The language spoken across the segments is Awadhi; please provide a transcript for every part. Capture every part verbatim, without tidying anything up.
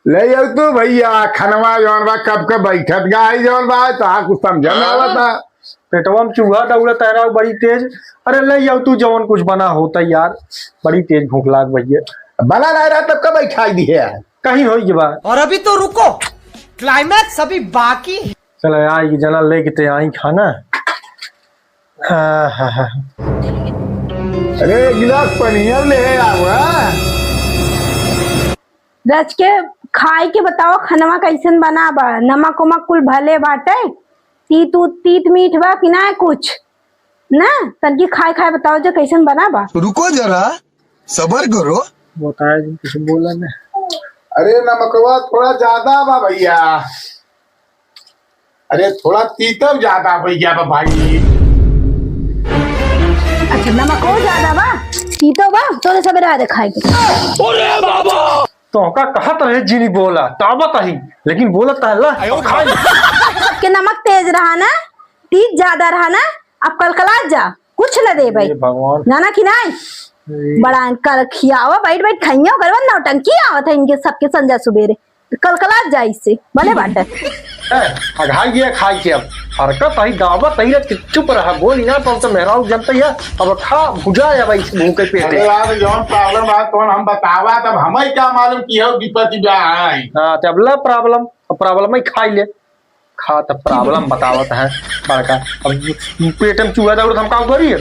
ले आओ तू भइया, खनवा जौन बा, कब के बैठत गाई जौन बा, तोहार कुछ समझ में आवत बा? पेटवा में चूहा दौड़त है ना, बड़ी तेज। अरे ले आओ तू, जौन कुछ बना होता यार, बड़ी तेज भूख लाग भइया। बना ना रहा तब का बैठाई दी है? कहीं होई के बा। और अभी तो रुको, climax अभी बाकी है। चलो यार, ये जना लेके ते आई खाना। आहा। अरे, एक गिलास पनिया ले आओ, हाँ? रच के खाई के बताओ, खनवा कैसन बना बा? नमक उमक कुल भले बाटे? तीत उत, तीत मीठ बा कि ना कुछ? ना, तनकी खाए खाए बताओ जो कैसन बना बा? रुको जरा, सबर करो। बताए जी, कुछ बोला ना। अरे, नमकवा थोड़ा ज्यादा बा भइया। अरे, थोड़ा तीतव ज्यादा होइ गया बा भाई। अच्छा, नमको ज्यादा बा, तीतो बा, तोरे सबेरे आ खाए के। अरे बाबा! तोहका कहत रहे जिनी बोला, ताबत ही, लेकिन बोलत है ला, आयो खाई। सबके नमक तेज रहा ना, तीत ज्यादा रहा ना, अब कलकलात जा, कुछ न देबै। हे भगवान। जाना कि नहीं? हे। बड़ा इनका खियावा, बैठ बैठ खाइयो, गरबा नौटंकी आवत है इनके सबके संजा सुबेरे। कलकलात जाई से, भले बाटे। ए, अघाई गया खाई के अब। हरकत ही दावत ही रे, चुप रहा, बोल ना, तो, तो मेहरारू जनते है। अब खा, भुजा है भाई, भूखे पेटे। अरे यार, जौन problem है, तौन हम बतावा, तब हमें क्या मालूम कि हो विपत्ति बा है। हाँ, तो अब ला problem, अब problem ही खाई ले। खा, तब problem बतावत है बड़का। अब पेट में चूहा दौड़त, हम का करी?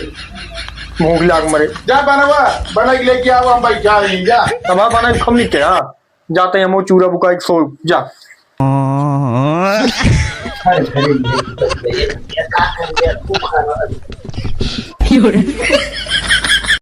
भूख लाग मरे। जा बनवा, बना के लेके आओ, हम बैठा रही, जा। तब हाँ, बना के हम नहीं क्या? जाते हैं, हम चूरा बुका एक सौ, जा।